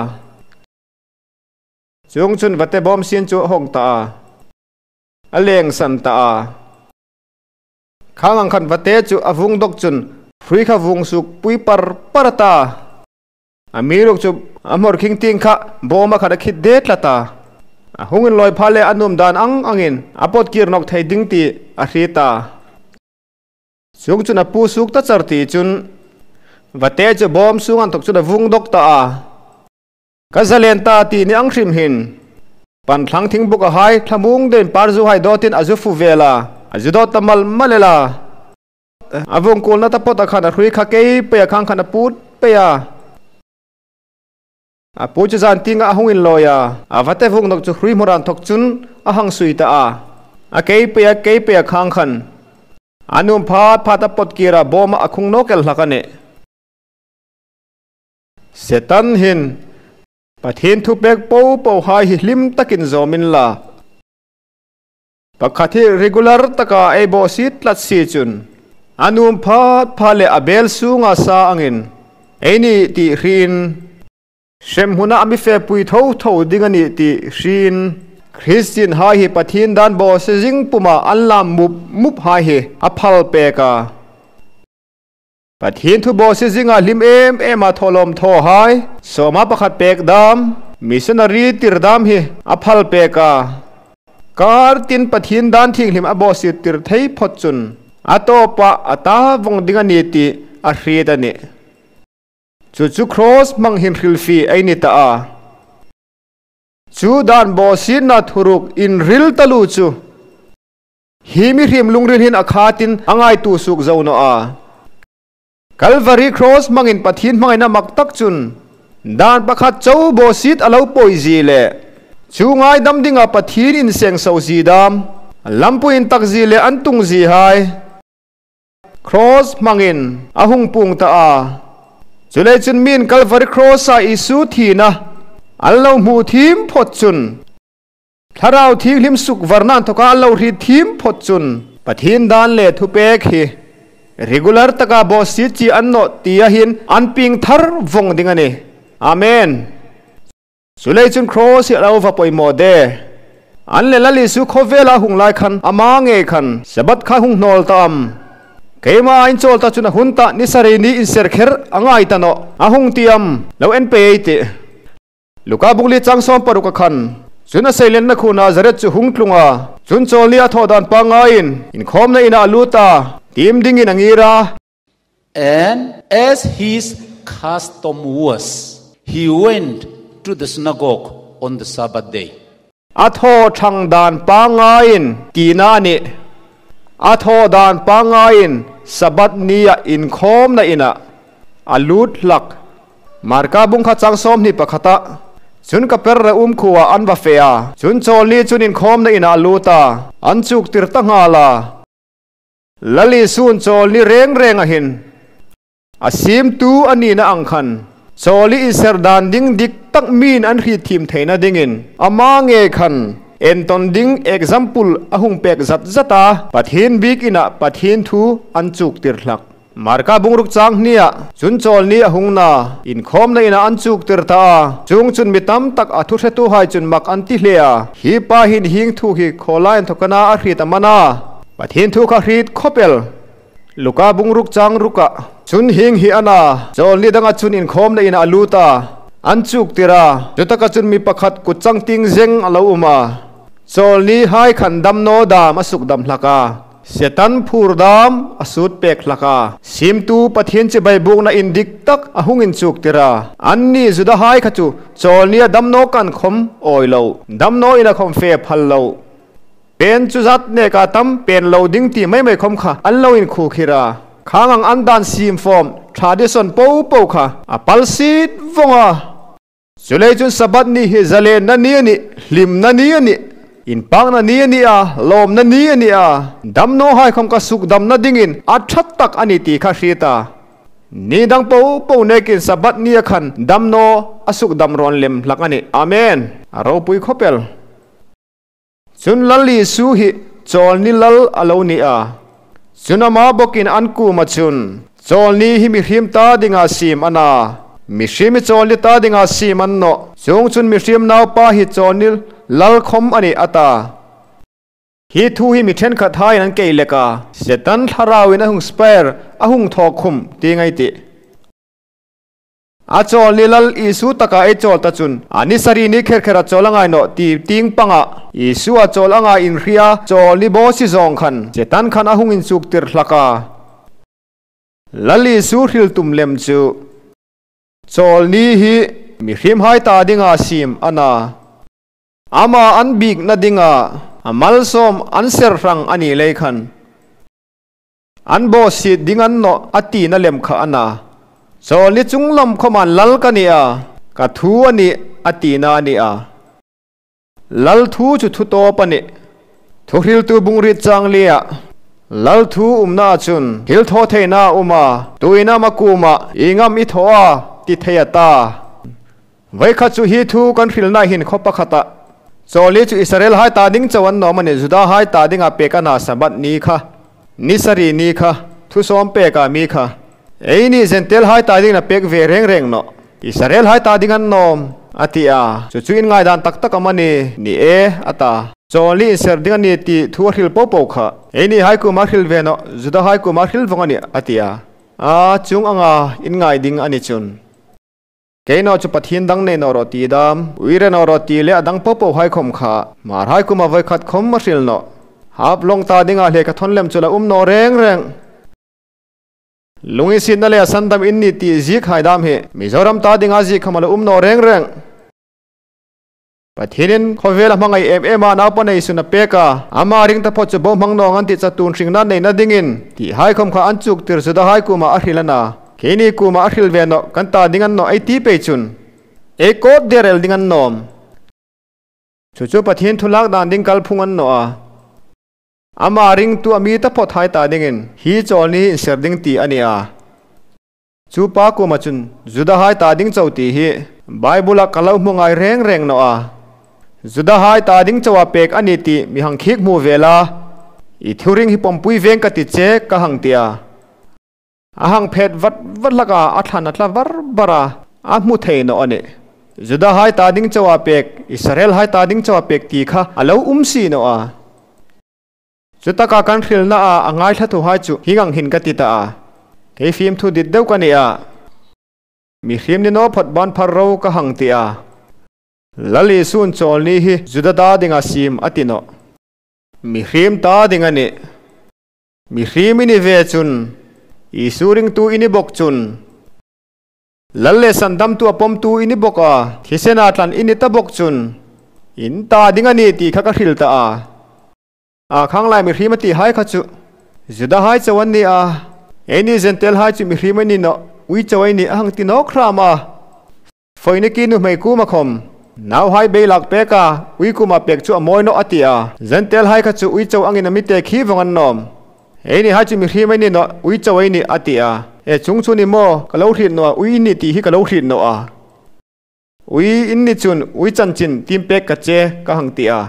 chung chun vate bom sin chu hong ta aleng san ta khang khan vate chu avung dok chun hrui kha vung suk pui par parata amiruk chu amor khing ting kha boma kha khit det lata hungin loi phale anum dan ang angin apot kir nok thei ding ti a hrita suk chun apu suk ta char ti chun vate chu bom sungan thok chun avung dok ta a kazalen ta ti ni ang hrim hin pan thlang thing buk a hai thamung den parzu hai dotin azu fu vela azudo tamal malela avung kul na ta pot akhan a hrui kha kei pe khang khan a put pe ya a pu chu zan tinga ahungin loya avate vung nok chu hrui moran thok chun ahang sui ta a a kei pe khang khan anum pha pha ta pot kira boma akhung nokel hlakane. Setan hin Pathian thupek po po hai hi hlim takin zawmin la. Pakhat hi regular taka ei bo si tlat si chun anum phat pha le abel sunga sa angin eini ti hrin shem huna ami fe pui tho tho dingani ti hrin Christian hai hi Pathian dan bo se jing puma an lam mup mup hai hi aphal pe ka Pathian thu bo se jinga lim em em a tholom tho hai soma pakhat pek dam missionary tir dam hi aphal pe ka kar tin Pathian dan thing hlim abo si tir thei phot chun ato pa ata vong dingani ti a hriat ani chu chu cross mang hin hril fi ai ni ta a chu dan bo sin na thuruk in ril talu chu hi mi hrim lungril hin akhatin angai tu suk zo no a Calvary cross mangin Pathian mangaina mak tak chun dan pakhat chau bo sit alo poizi le chu ngai dam dinga Pathian in seng so zi dam lampu in tak zi le antung zi hai cross mangin ahung pung ta a chulei chun min Calvary cross a Isu thi na allo mu thim phot chun tharau thing hlim suk varnan thoka allo ri thim phot chun Pathian dan le thu pek hi regular taka bo si chi anno tia hin an ping thar vong ding ani amen chulei chun cross hi alo va poimo de an le lali su khovela hung lai khan ama nge khan sabat kha hung nol tam keima in chol ta chuna hunta ni sare ni in ser kher angai ta no ahung tiam lo en pe te Luka bungli chang som paruka khan chuna seilen na khuna zaret chu hung tlunga chun choli a thodan pangain in khom na ina aluta tim ding in angira. And as his custom was, he went to the synagogue on the Sabbath day. A tho thang dan pangain tina ni a tho dan pangain sabat nia in khom na ina alut lak marka bung kha chang som ni pakhata chun ka per ra khuwa an va fea chun choli chun in khom na ina aluta an chuk tir ta nga la lali sun choli reng reng a hin asim tu ani na angkhan choli in ser dan ding dik tak min an ri thim theina dingin ama nge khan en ton ding example ahung pek zat zata Pathian bik ina Pathian thu an chuk tir hlak marka bungruk chang nia chun chol ni ahung na in khom na ina an chuk tir ta chung chun mitam tak athu hretu hai chun mak an ti hlea hi pa hin hing thu hi kholain thokana a hri tamana Pathian thu kha hrit khopel Luka bungruk chang ruka chun hing hi ana chol ni danga chun in khom na ina aluta an chuk tira chutaka chun mi pakhat ku chang ting zeng alo uma chol ni hai khan dam no dam asuk dam hlaka setan phur dam asut pek hlaka sim tu Pathian che bai buk na indik tak ahung in chuk tira anni juda hai khachu chol ni dam no kan khom oilo dam no ina khom fe phal lo pen chu zat ne ka tam pen lo ding ti mai mai khom kha an lo in khu khira khangang an dan sim form tradition po po kha apal sit vonga chulei chun sabat ni hi zale na ni ani hlim na ni ani in pang na ni ani a lom na ni ani a dam no hai khom ka suk dam na dingin a that tak ani ti kha hrita ni dang po po nekin sabat ni khan dam no asuk dam ron lem lak ani amen aro pui khopel chun lali su hi chol ni lal alo ni a chunama bokin an ku ma chun chol ni hi mi hrim ta dinga sim ana mi hrim chol ni ta dinga sim an no chung chun mi hrim naw pa hi chol ni lal khom ani ata hi thu hi mi then kha thai an kei leka setan tharawin ahung spare ahung thok khum ti ngai ti a chol ni lal Isu taka e chol ta chun ani sari ni kher khera cholangai no ti ting panga Isu a chol anga in hria chol ni bo si zong khan chetan khan ahung in chuk tir hlaka lal Isu hril tum lem chu chol ni hi mi hrim hai ta dinga sim ana ama an bik na dinga amal som an ser rang ani lei khan an bo si dingan no ati na lem kha ana chol ni chunglam khoman lal ka ni a ka thu ani ati na ani a lal thu chu thu to pa ni thu hril tu bungri chang lia lal thu umna chun hil tho theina uma tuina makuma ingam i thoa ti thei a ta. Vawikhat chu hi thu kan hrilh na hin khaw pakhata chawlni chu Israel hai ta ding chauh an nawm a ni, Juda hai ta dingah pek a na Sabbath ni kha, ni sarih ni kha, thusawm pekah mi kha ei ni Zentel hai ta dingin a pek ve reng reng nawh. Israel hai ta ding an nawm a ti a, chu chu inngai dan tak tak awm a ni, ni e a ta. Chawlni inserh ding a ni tih thu a hrilh poh poh kha ei ni hai kum a hrilh ve nawh, Juda hai kum a hrilh vawng a ni a ti a, a chung anga inngai ding a ni chun. Keinaw chu Pathian dang nei nawh rawh ti dam, uire nawh rawh ti leh a dang poh poh haikhawm kha mar hai kum a vawikhat khawm a hrilh nawh. Hap lawng ta dingah hlei ka thawn lem chu la um nawh reng reng. Lung i sitna leh a sandam in ni tih zik hai dam hi Mizoram ta dingah zik kham a la um nawh reng reng. Pathianin khawvel a hmangaih em em a, naupa nei sun a pek a, ama ring ta phawt chu bo hmang nawng an tih chat tun hringna neihna dingin tih haikhawm kha an chuk tir chu dahai kumah a hrilh a na. Keini kumah a hrilh ve nawh kan ta ding an nawh ei ti pei chun ei kawt der el ding an nawm. Chu chu Pathian thu lak dan ding kalphung an nawh a, ama ringtu a mi ta phawt hai ta dingin hi chawlni hi inserh ding tih a ni a. Chu pa kuma chun Juda hai ta ding cho tih hi Bible-a ka lo hmu ngai reng reng nawh a. Juda hai ta ding cho a pek a ni tih mi hang khik hmu ve la, i thuring hi pawmpui veng ka ti che ka hang ti a. A hang phet vat vat hlak a, a thlan a tla var var a, a hmu thei nawh a ni. Juda hai ta ding cho a pek, Israel hai ta ding cho a pek tih kha a lo um si nawh a. Chutaka kan hrilhna ah a ngaithla thu hai chu hing ang hin ka ti ta a, kei fim thu dit deuh ka ni a, mi hrim ni naw phawt ban phar ro ka hang ti a, Lal Isu'n chawlni hi Juda ta ding a sim a ti nawh. Mi hrim ta ding a ni. Mi hrim i ni ve chun, Isu ringtu i ni bawk chun. Lal leh sandamtu a pawmtu i ni bawk a, thisen ah tlan i ni ta bawk chun, in ta ding a ni tih kha ka hrilh ta a. A khanglai mihrim a tih hai kha chu Juda hai cho an ni a, eini Zentel hai chu mihrim a ni nawh ui cho a ni a hang ti nawk hram a. Foini ki nu hmei kum a khawm, nau hai bei lak pek a, ui kum ah pek chu a mawi nawh a ti a, Zentel hai kha chu ui cho angin a mite khi vawng an nawm, eini hai chu mihrim a ni nawh ui cho a ni a ti a, e chung chu ni maw ka lo hrilh nawh a ui i ni tih hi ka lo hrilh nawh a. Ui in ni chun ui chanchin tim pek ka che ka hang ti a.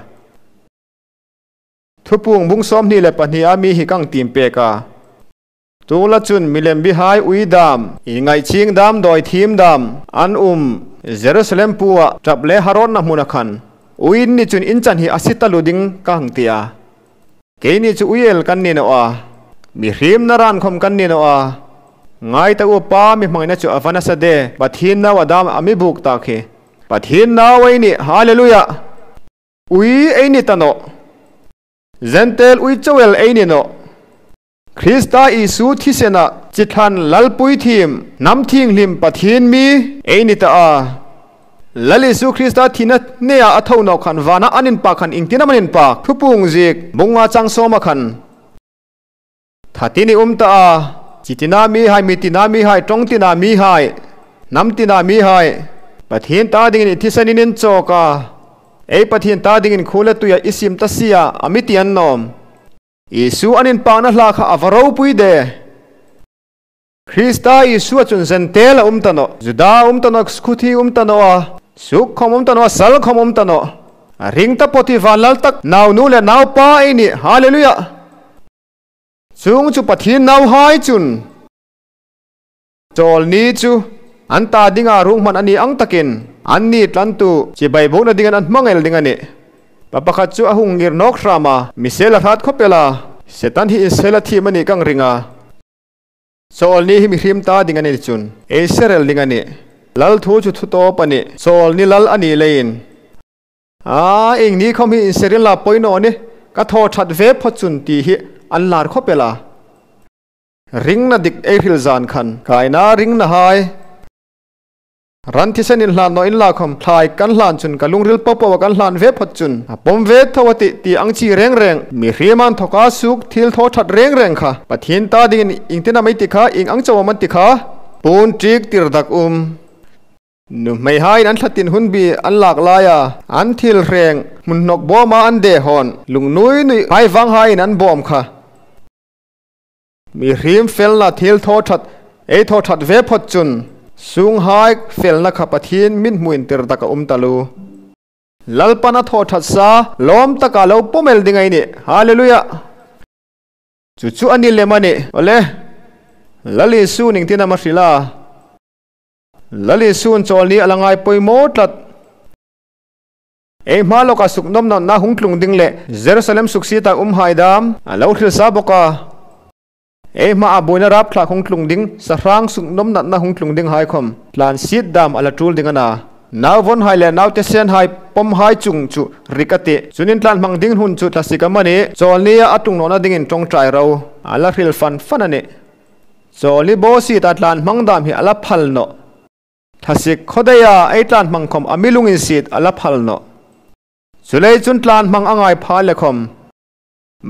Thupung bung 22 a mi hi kang tim pek a. Tula chun milem bihai ui dam, inngaihching dam dawi thim dam an um Jerusalem pu ah tap le harawt na hmun a khan. Ui in ni chun in chan hi a si ta lu ding ka hang ti a. Keini chu uiel kan ni nawh a, mi hrim na ran khawm kan ni nawh a. Ngai ta u pa mi hmangaihna chu a va nasa de, Pathian nau a dam a mi buk tak hi. Pathian nau ei ni, Hallelujah! Ui ei ni ta nawh. Zentel ui chawel ei ni nawh. Krista Isu thisenah chithlan Lalpui thim hnam thinghlim Pathian mi ei ni ta a. Lal Isu Krista thihna hneah a tho nawh khan vanah an inpak khan engtin am an inpak thupung zik bunga chang sawma khan Thatin i um ta a, chi tina mi hai, mi tina mi hai, tawng tina mi hai, hnam tina mi hai, Pathian ta dingin i thisanin in chawk a, ei Pathian ta dingin khu le tuiah i sim ta si a, a mi ti an nawm. Isu an inpakna hla kha a va ropui de. Krista Isua chun zentel a um ta nawh, Juda a um ta nawh, Skhuthi um ta nawh a, Suk khawm um ta nawh a, Sal khawm um ta nawh. A ring ta pawh ti van lal tak, nau nu leh nau pa ei nih, Hallelujah! Chung chu Pathian nau hai chun chawlni chu an ta dingah ruhman a ni ang takin an ni tlantu chibai bukna dingin an hmangel ding a ni. Pa pakhat chu a hung ngir nawk hram a, misel a hrat khawp el a, Satan hi insel a thim a nih kang ring a. Chawlni hi mihrim ta ding a ni chun ei serel ding a ni. Lal thu chu thu tawp a ni. Chawlni lal a nih leiin. A, eng ni khawm hi inseril la pawinawh ni, ka thaw that ve phawt chun tih hi an lar khawp el a. Ringna dik ei hril zan khan kaina ringna hai. Ran thisen in hlan nawh in la khawm thlai kan hlan chun ka lungril pawh pawh a kan hlan ve phawt chun a pawm ve tho a tih tih ang chi reng reng. Mi hriam thawk a suk thil thaw that reng reng kha Pathian ta dingin ingtin a mai ti kha ing ang chauh awm an ti kha. Pun ṭik tir dak um. Nu hmeihain an thlatin hunbi an lak laia an thil hreng hmun hnawk bawma an deh hawn lung nui nui hmai vang haiin an bawm kha. Mi hrim felna thil thaw that ei thaw that ve phawt chun Sung hai felna kha Pathian min hmuin tir taka um talu. Lalpana tho that sa lom taka lo pomel dingai ni. Hallelujah. Chu chu ani le mani ole lali su ning tina ma hrila lali sun chol ni alangai poimo tlat ei ma loka suk nom na na hung tlung ding le Jerusalem suksi ta hai dam alo hril sa boka ei ma abuina rap thla hung tlung ding sarang suk nom na na hung tlung ding hai khom tlan sit dam ala tul ding ana naw von hai le naw te sen hai pom hai chung chu rikate chunin tlan mang ding hun chu thlasika mani chol ni atung no na ding in tong trai ro ala hril fan fan ani choli bo si ta tlan mang dam hi ala phal no thasik khodaya ei tlan mang khom amilung in sit ala phal no chulei chun tlan mang angai pha le khom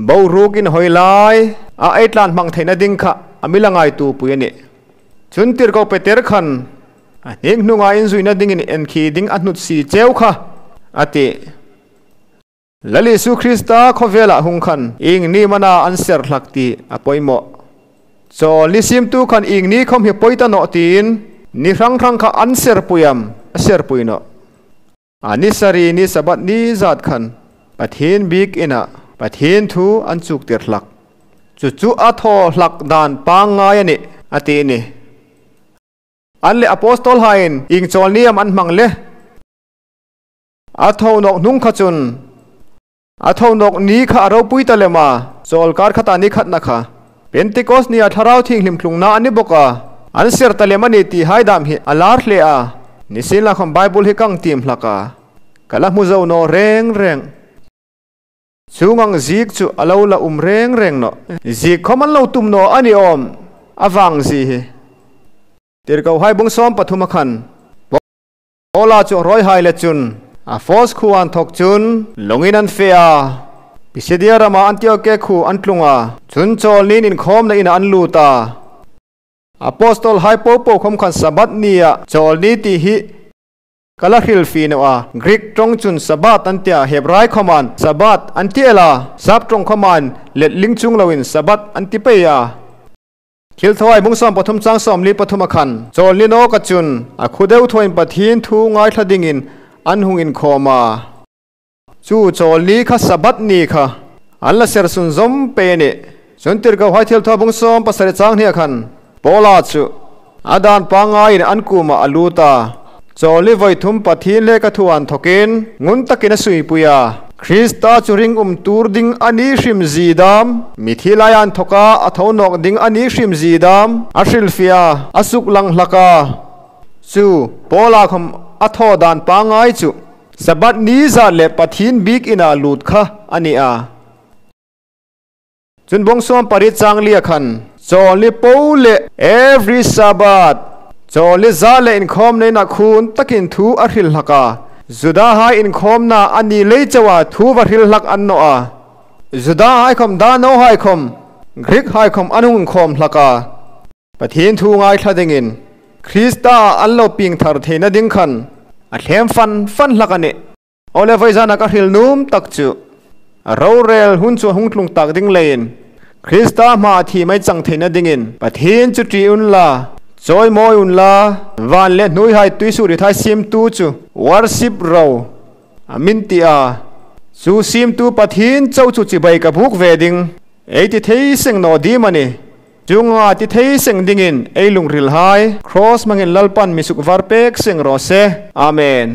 bo rukin hoilai a ei tlan mang theina ding kha amilangai tu puini chun tir ko peter khan a ning nunga in zuina ding in en khi ding anut si cheu kha ati lali su Krista khovela hung khan ing ni mana anser hlakti apoimo cho lisim tu khan ing ni khom hi poita no tin ni rang rang kha anser puyam aser puino ani sari ni sabat ni zat khan Pathin bik ina Pathin thu an chuk tir hlak chu chu a tho hlak dan pangai ani ati ni an le apostol hain ing chol niam an mang le a tho nok nung kha chun a tho nok ni kha ro pui ta le ma chol kar khata ni khat na kha Pentecost ni a tharau thing hlim thlung na ani boka an ser ta le mani ti hai dam hi alar hle a nisin la khom Bible hi kang tim hlaka kala mu zo no reng reng chungang zik chu alo la reng reng no zik khoman lo tum no ani om awang zi hi tir ko hai bung som pathuma khan ola chu roi hai le chun a fos khuan thok chun longin an fea Pisidia rama Antioche khu an tlunga chun chol nin in khom na in an luta Apostol hai po po khom khan sabat nia chol ni ti hi kala hril fi no a Greek tong chun sabat antia Hebrai khoman sabat antiela sap tong khoman let ling chung lawin sabat antipeya khil thawai bung som pathum chang som li pathuma khan chol ni no ka chun a khudeu thoin Pathin thu ngai thlading in an hung in khoma chu chol ni kha sabat ni kha an la ser sun zom pe ni chun tir ga hoi thil tho bung som pasare chang ni khan pola chu adan pangai in an kuma aluta choli voi thum Pathin le ka thuan thokin ngun takin sui puya Krista churing tur ding ani hrim zidam mithilayan thoka atho nok ding ani hrim zidam ashilfia asuk lang hlaka chu pola khom atho dan pangai chu sabat ni za le Pathin bik ina lut kha ani a chun bong som pari chang lia khan choli po le every sabat choli za le in khom nei na khun takin thu a hril hlaka Juda hai in khom na ani lei chawa thu wa hril hlak an no a Juda hai khom da no hai khom Greek hai khom anung khom hlaka Pathin thu ngai thlading in Krista an lo ping thar theina ding khan a thlem fan fan hlakani ole vaizana ka hril num tak chu ro rel hun chu hung tlung tak ding lein Krista ma thi mai chang theina ding in Pathin chu tri un la choi moi un la van le nui hai tui su ri thai sim tu chu worship ro amin ti a chu sim tu Pathin chau chu chi bai ka buk ve ding ei ti thei seng no di mani chunga ti thei seng ding in ei lung ril hai cross mangin lalpan misuk varpek seng ro se. Amen.